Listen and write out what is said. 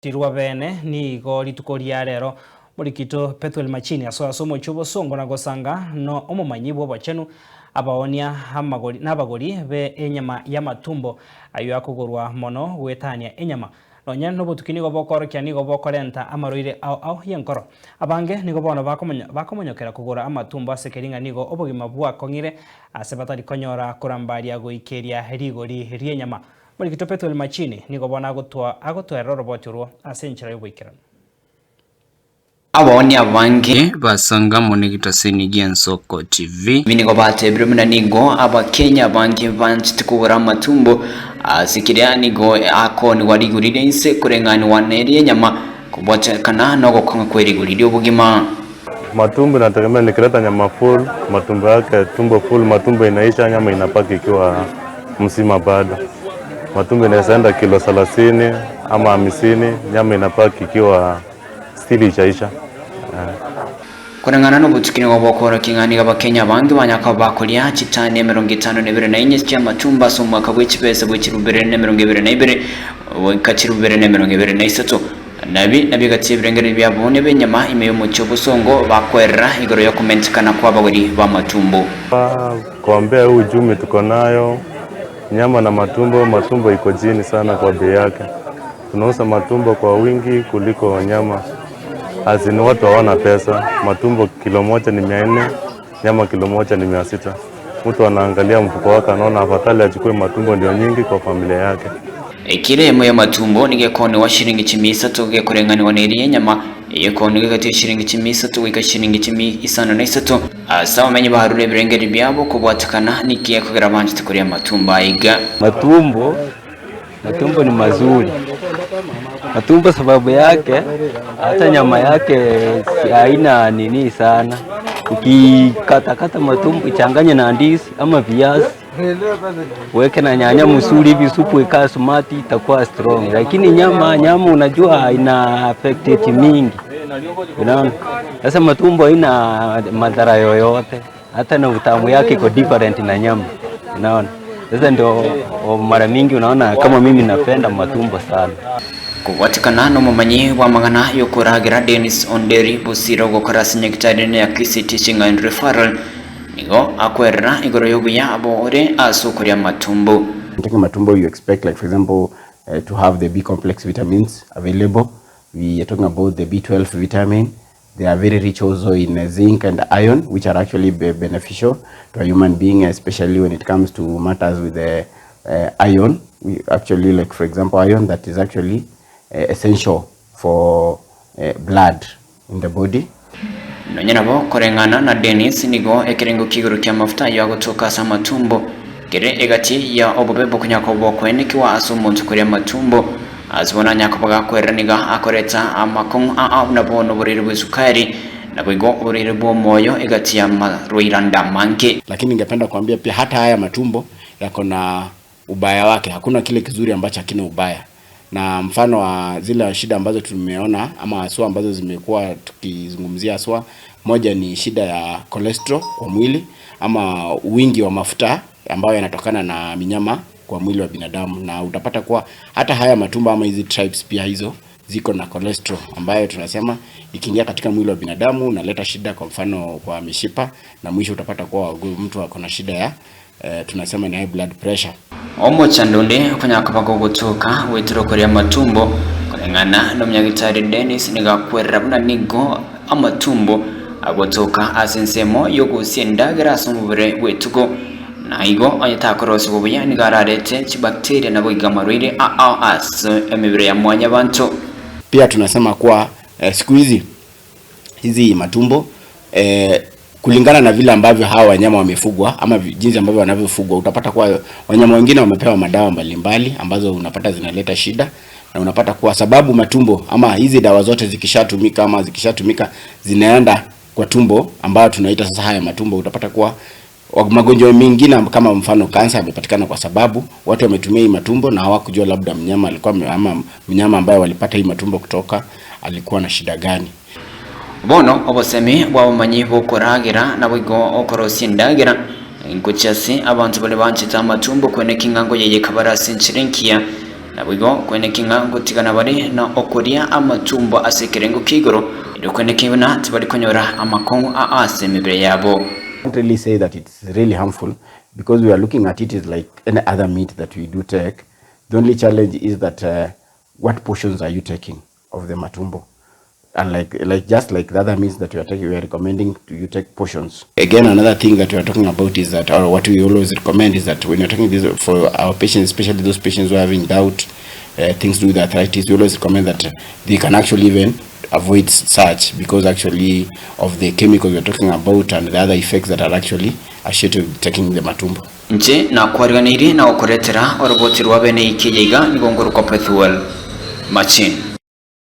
Tirwa bene nigo rituko ria rero Morikito Pethuel Machini asoe ase omochie obosongo na gosanga no omomanyi bw'obochenu, abaonia amagori nabagori be enyama y'amatumbo ayio akogorwa mono goetania enyama. Nonya nobotuki nigo bokoorokia nigo bokorenta amarwaire ao ao y'enkoro. Abange nigo bono bakomonyokera kogora amatumbo ase ekeri ng'a nigo obogima bwakong'ire ase batari konyora korambaria goikeria rigori ri'enyama. Morikito Pethuel Machini nigo bono agotwerera oroboti orwo ase enchera y'oboikeranu. Abaonia abange Basanga amo negetaseni gi'Ensoko TV. Nigo batebire buna nigo Abakenya abange banchete kogora amatumbo ase keria nigo akoonigwa rigori ria inse koreng'anigwa neria enyama kobwatekana nogokong'a kwe rigori ri'obogima. Matumbo inategemea nikileta nyama full, matumbo yake tumbo full, matumbo inaisha, nyama inabaki ikiwa mzima bado. Matumbo inaweza enda kilo thelathini ama hamsini, nyama inabaki ikiwa still haijaisha. Koreng'ana nobotuki nigo bokoorokia ng'a nigo Abakenya abange banya koba bakoria chitani 54 chi'amatumbo ase omwaka bwe chibesa bwe 2022 goika 2023. Nabi nabio egati y'ebirengererio biabo neb'enyama ime y'omochie obosongo bakoerera igoro y'okomentekana kw'abagori b'amatumbo. Kuambia hii uchumi tuko nayo, nyama na matumbo, matumbo iko chini sana kwa bei yake. Tunauza matumbo kwa wingi kuliko nyama. As in watu hawana pesa, matumbo kilo moja ni 400, nyama kilo moja ni 600. Mtu anaangalia mfuko wake anaona afadhali achukue matumbo ndio nyingi kwa familia yake. Ekiro eyemo y'amatumbo nigo ekoonigwa shilingi chimia isato gekoreng'anigwa neria y'enyama, eyekoonigwa egati ya shilingi chimia isato goika shilingi chimia isano na isato. Ase abamenyi barure ebirengererio biabo kobwatekana niki ekogera banchete koria amatumbo aiga. Matumbo, matumbo ni mazuri. Matumbo sababu yake hata nyama yake haina nini sana. Ukikatakata matumbo ichanganye na ndizi ama viazi, weke na nyanya mzuri hivi, supu ikaa smart, itakuwa strong. Lakini nyama nyama unajua ina affect mingi, unaona. Sasa matumbo haina madhara yoyote, hata na utamu yake iko different na nyama, unaona. Sasa ndio mara mingi unaona kama mimi napenda matumbo sana. Kobwatekana nomomanyi bw'amang'ana y'okoragera Dennis Onderi Bosire ogokora ase nyagitari enene ya Kisii Teaching and Referral nigo akwerera igoro y'obuya bore ase okoria amatumbo. Taking matumbo you expect like for example uh, to have the B complex vitamins available. We are talking about the B12 vitamin. They are very rich also in uh, zinc and iron which are actually be beneficial to a human being especially when it comes to matters with the uh, iron. We actually like for example iron that is actually uh, essential for uh, blood in the body. Nonya nabo, koreng'ana na Dennis, nigo ekerengo ki'igoro ki'amafuta ayio agotoka ase amatumbo kere egati ya obobe bokonya koba okoenekigwa ase omonto koria amatumbo. Ase bono anya koba gakwerera nigo akoreta amakong'u ao buna bono oborwaire bw'esukari, naboigo oborwaire bw'omoyo egati y'amarwaire ande amange. Lakini ningependa kuambia pia hata haya matumbo yako na ubaya wake. Hakuna kile kizuri ambacho hakina ubaya, na mfano wa zile shida ambazo tumeona ama haswa ambazo zimekuwa tukizungumzia haswa, moja ni shida ya cholesterol kwa mwili ama wingi wa mafuta ambayo yanatokana na minyama kwa mwili wa binadamu, na utapata kuwa hata haya matumbo ama hizi tribes pia hizo ziko na cholesterol ambayo tunasema ikiingia katika mwili wa binadamu unaleta shida, kwa mfano kwa mishipa, na mwisho utapata kuwa mtu ako na shida ya eh, tunasema ni high blood pressure. Omochando onde okonyara koba gogotoka goetera okoria amatumbo, koreng'ana nomonyagitari Dennis nigo akwerera buna nigo amatumbo agotoka ase ensemo y'ogosia endagera ase omobere bw'etugo, na igo onye takorosigwa buya nigo ararete chibacteria naboigo amarwaire ao ase emebere ya mwanyabanto. Pia tunasema kuwa eh, siku hizi hizi matumbo eh, kulingana na vile ambavyo hawa wanyama wamefugwa ama jinsi ambavyo wanavyofugwa, utapata kuwa wanyama wengine wamepewa madawa mbalimbali ambazo unapata zinaleta shida, na unapata kuwa sababu matumbo ama hizi dawa zote zikishatumika ama zikishatumika zinaenda kwa tumbo ambayo tunaita sasa haya matumbo, utapata kuwa magonjwa mengine kama mfano kansa yamepatikana kwa sababu watu wametumia hii matumbo na hawakujua labda mnyama alikuwa ama mnyama ambaye walipata hii matumbo kutoka alikuwa na shida gani. Bono obosemi bw'abamanyi b'okoragera naboigo okorosia endagera, ngochia ase abanto baria banchete amatumbo kweneka ing'ango yaye ekabare ase enchera enkiya. Naboigo kweneki ng'a ngotigana bare na okoria amatumbo ase ekerengo kia igoro, erio kweneki buna tibari konyora amakong'u aa ase emebere yabo. Can't really say that it's really harmful because we are looking at it is like any other meat that we do take. The only challenge is that uh, what portions are you taking of the matumbo? And like, like just like the other meats that we are taking, we are recommending to you take portions. Again, another thing that we are talking about is that, or what we always recommend is that when you're taking this for our patients, especially those patients who are having doubt, uh, things to do with arthritis, we always recommend that they can actually even avoid such because actually of the chemicals we're talking about and the other effects that are actually associated with taking the matumbo. Inche nakwariganeirie na gokoretera oroboti rwa bene eke yaiga nigo nkorokwa Pethuel Machin.